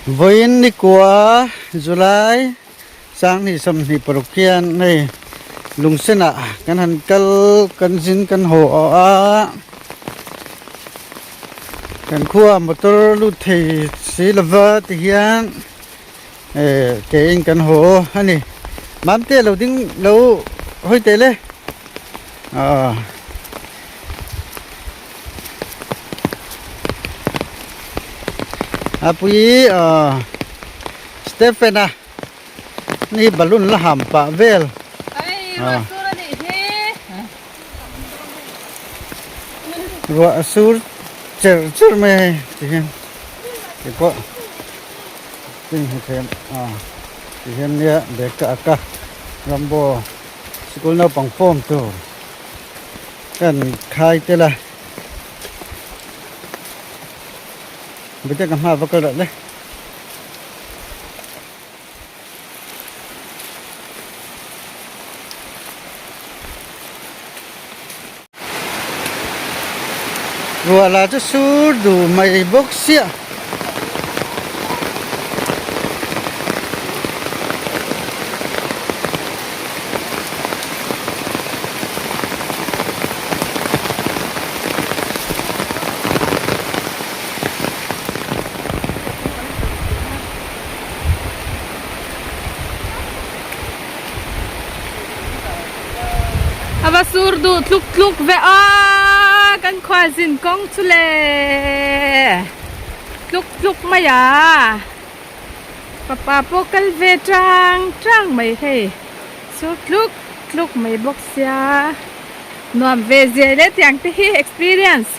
Vawiin nikua July 2026 hian hei lungsenah kan han kal kan zin kan haw a kan khua motor lut thei si lova ti hian eh ke in kan haw a ni Mamte lo ding lo hawi teh le ah. A pui ah Stephen a ni balloon la ham pah vel. Ai ruah sur a nih hi. Ruah a sur cher cher mai hei ti hian ti pawh tin hmu thei a ti hian nia bag ka ak a Rambo sikul naupang form tur. Kan khai tel a bete ka hma va kal rat le. Ruah lah chu sur duh mai bawk sia. A va sur duh tluk tluk ve a kan khualzin kawng chu le tluk tluk mai a papa pawh kal ve tang tang mai hei sur tluk tluk mai bawk sia nuam ve zia le tiang te hi experience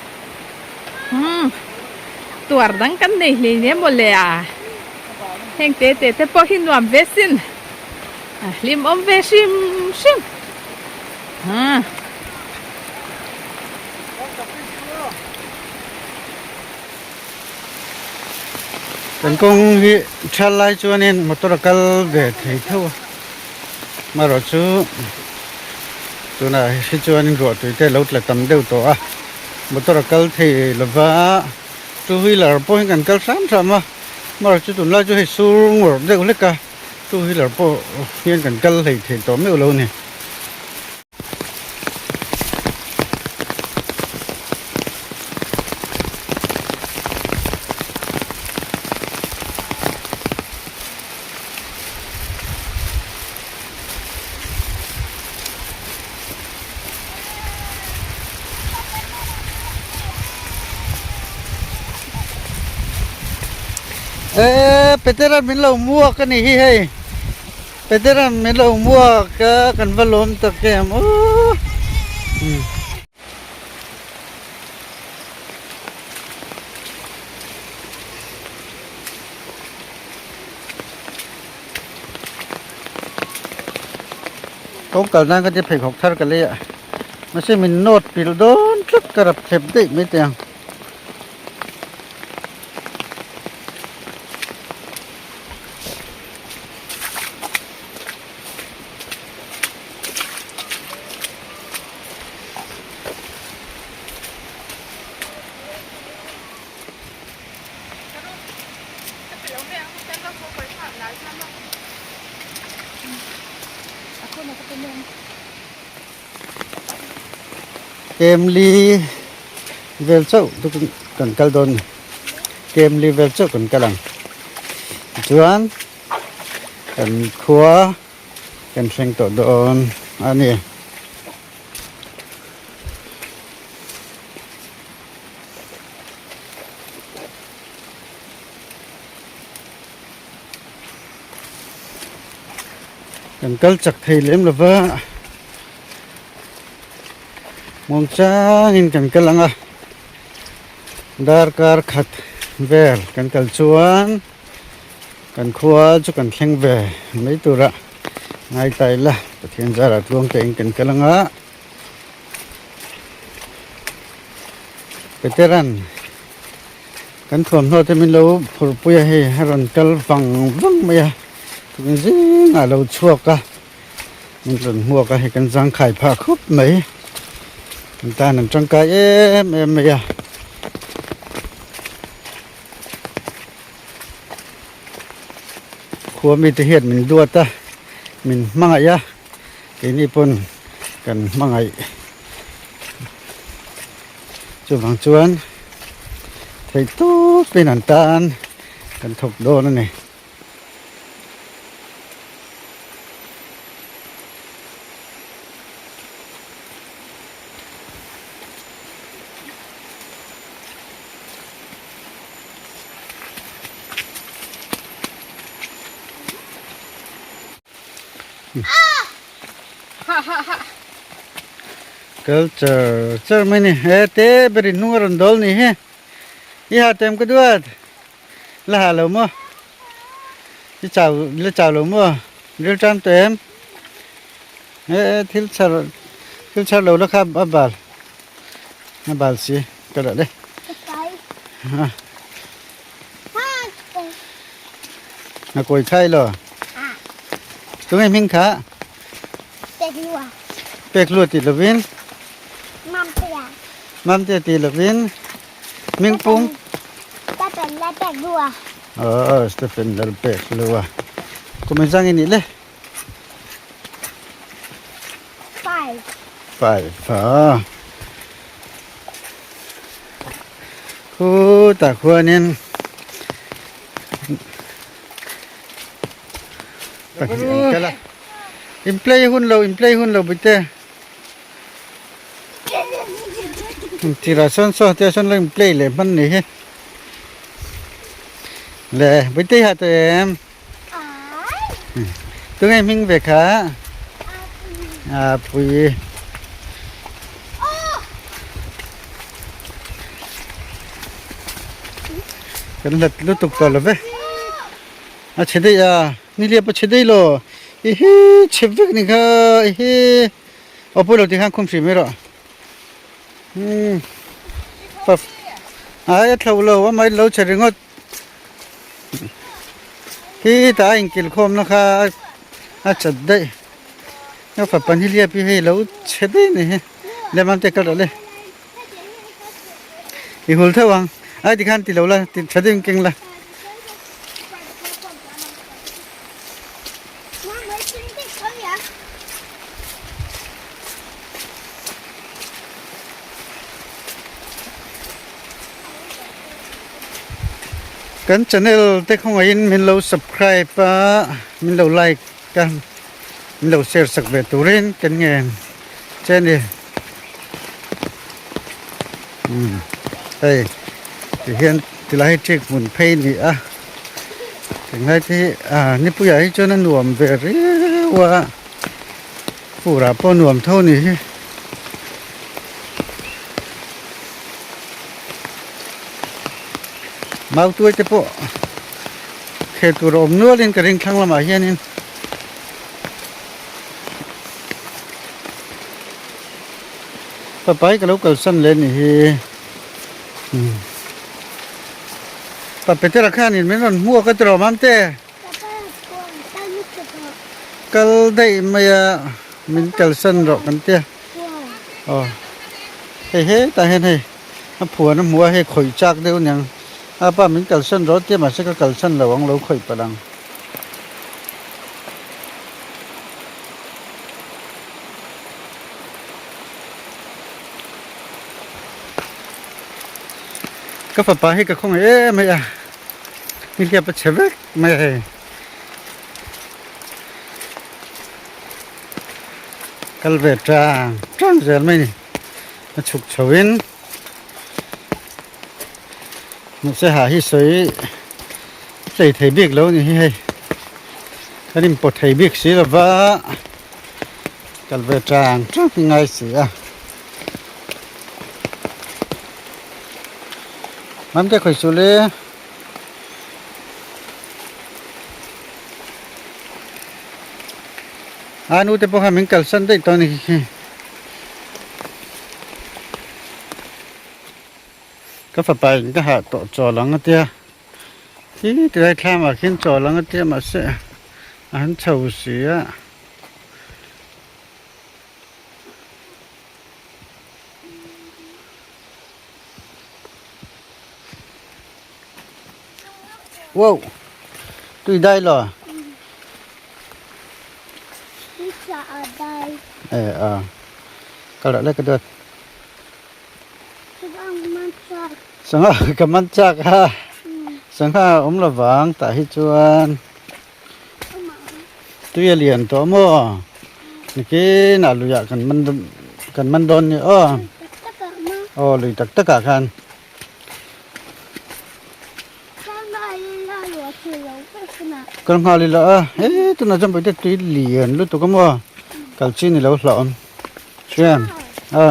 umm tuar dang kan nei hlei nia mawle a heng te te te pawh hi nuam ve sin. A hlim awm ve hrim hrim. Ha. Kan kawng hi thal lai chuanin motor a kal ve thei theuh a marawh chu tunah hi chuanin ruah tui te a lo tla tam deuh tawh a motor a kal thei lova two wheeler pawh hi kan kal hram hram a marawh chu tunlai chu hei sur ngawrh deuh hlek a. Two wheeler pawh hian kan kal hlei thei tawh meuh lo a ni. Eee Petera min lo muak a ni hi hei Petera min lo muak a kan va lawm tak em aww Kawng kal nan ka ti pheikhawk thar ka lei a mahse min nawt pilh dawn tlat ka rap thlep daih mai teh ang. Kemli vel chauh chu kan kal dawn a ni Kemli vel chauh kan kal ang tichuan kan khua kan thleng tawh dawn a ni. Kan kal chak thei lem lo va muang changin kan kal ang a darkar khat vel kan kal chuan kan khua chu kan thleng ve mai tura ngai ta ila Pathian zarah tluang te in kan kal ang a. Veteran kan thuamhnaw te min lo phurpui a hei a rawn kal vang vang mai a tukin zingah a lo chhuak a min rawn hmuak a hei kan zangkhai phah khup mai an tan an tangkai em em mai a. Khua mite hian min duat a, min hmangaih a, keini pawn kan hmangaih. Chuvang chuan theih tawpin an tan kan thawk dawn a ni. Kal char char mai ni he te berin hnung a rawn dawl ni hi i ha tem ka duat la ha lo maw i chau la chau lo maw ril tan tawh em he thil char thil char lo la kha a bal a bal si ka dah le a kawi khai lo tunge hming kha pek lua ti lovin mamte ti lovin hming pum oh Stephen lal pek lua kum engzang i nih le 5 ah khutah khuanin pahnih an kal a in play hun lo in play hun lo bute tirah sawn saw tia sawn lo in play leh hman ni hi le bute hi a tawh em. Tunge hming ve kha a pui kan hlat lutuk tawh lo ve a chhe daih a niliap a chhe daih lo i hi chhe vek ni kha i hi aw pawilo ti khan khum hrim mai rawh umm ai a thlo lo a mai lo chhe ringawt. Khi ta a inkil khawmna kha a chat daih a fapa ni liap hi hei lo chhe daih a ni hi lemang te kal rawh le i hul theuh ang ai tikhan ti lo la ti tha deuhin keng la. Kan channel te khawngaihin min lo subscribe a, min lo like a, min lo share sak ve turin kan ngen che a ni. Umm hei tihian tilai hi ṭik hmun phei a ni a, tinglai te hi ah nipuiah hi chuan a nuam ve riau a, furah pawh a nuam tho a ni hi. Mau tuai te pawh khel tur a awm nual in ka ring thlang lamah hianin papai ka lo kalsan leh anih hi pa Petera khanin min rawn hmuak a tiraw Mamte kal daih mai a min kalsan rawh kan tia aw hei hetah hian hei. A phuan a hmu a hei khawih chak deuh aniang a pa min kalsan rawh tia mahse ka kalsan lo ang lo khawih palh ang. Ka fapa hi ka khawngaih em mai a nihliap a chhe vek mai a hei kal ve tang tang zel mai a ni. A chhuk chho in mahse ha hi sawi tlei thei bik lo a ni hi hei kan in pawt thei bik si lova kal ve tang tang hi ngai si a Mamte khawi suh le. A nu te pawh khan min kalsan daih tawh a ni khi. Ka fapa in ka hah tawh chawl ang a tia khi tilai thlam ah khian chawl ang a tia mahse a han chho si a. Wow tui dai lo. E a kal rawh le ka duat. Sangha ka man chak a sangha a awm lovang tah hi chuan tui a lian tawh maw nikin ah luiah kan man kan man dawn ni aw aw lui tak tak ah khan. Kal nghal ila a he tunah chuan pawite tui lian lutuk a maw kal chi ni lo hlauh awm hriam a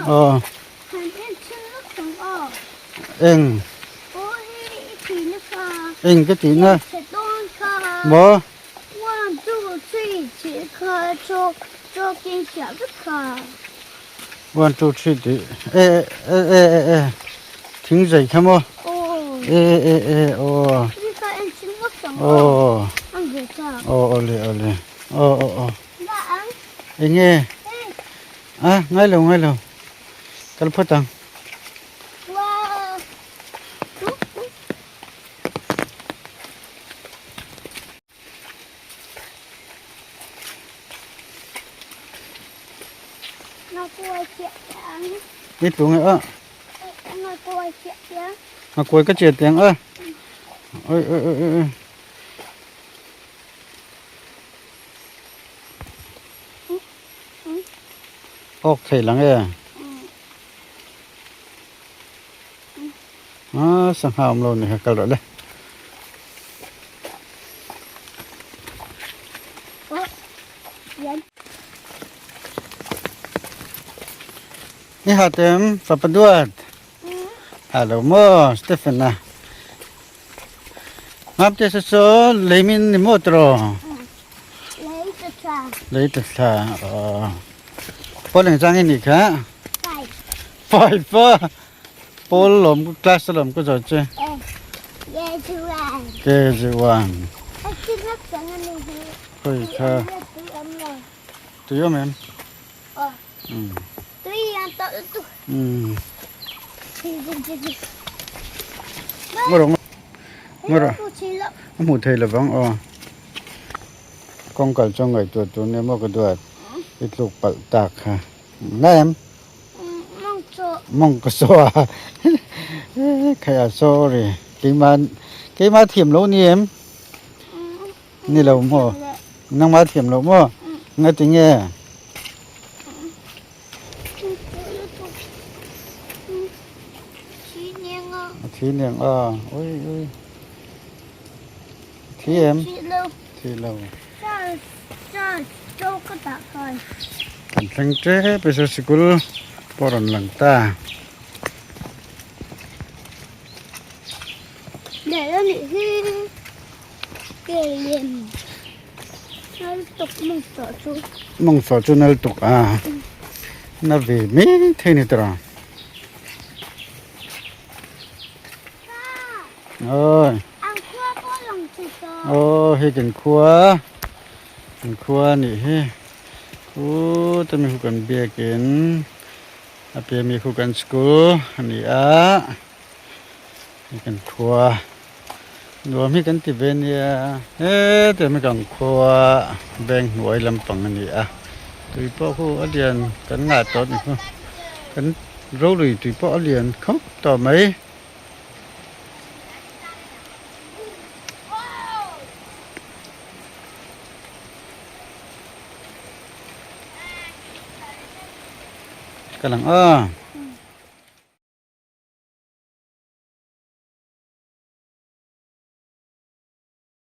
aw eng eng ka tih na maw. One two three tih e e e e e thing zai kha maw e e e aw aw aw awle awle aw aw aw eng nge a ngai lo ngai lo kal phawt ang. Ni tlung e a. Nghakuai ka chiat teng a. Oi oi oi oi. Awk thei lang e. A sangha awm lo ni kha kal rawh le. Ni ha tem papa duat. Hello mo Stephen a. Ngap te sa so leimin ni mo tro. Lei ta thla. Pawl eng chang ni kha. Five. Five. Pawl lawm ku class lawm ku zo che. KG1. Khoi kha. Tui awm em? Umm. Ngaw ngaw a hmuh theih lovang aw. Kawngkal chu ngaihtuah tur nia maw ka duat i tluk palh tak kha. Ngai em? Mawng ka saw a khai a sorry keimah keimah thiam loh ni em? Ni lo maw? Nangmah thiam loh maw? Ngati nge? A thi niang a ui ui thi em? Thi lo. Kan thleng tep a sikul pawh rawn lang ta. Mawng sawh chu nal tuk a na ve mai thei ni tawh awi aw hei kan khua kan khua a nih hi khuta mi khu kan biakin a piah mi khu kan school a ni a hei kan khua. Nuam hi kan ti ve nia hetiang hi kan khua bank hnuai lampang a ni a tui pawh khu a lian kan ngah tawh a ni khu kan rolui tui pawh a lian khawp tawh mai. Ka lang a.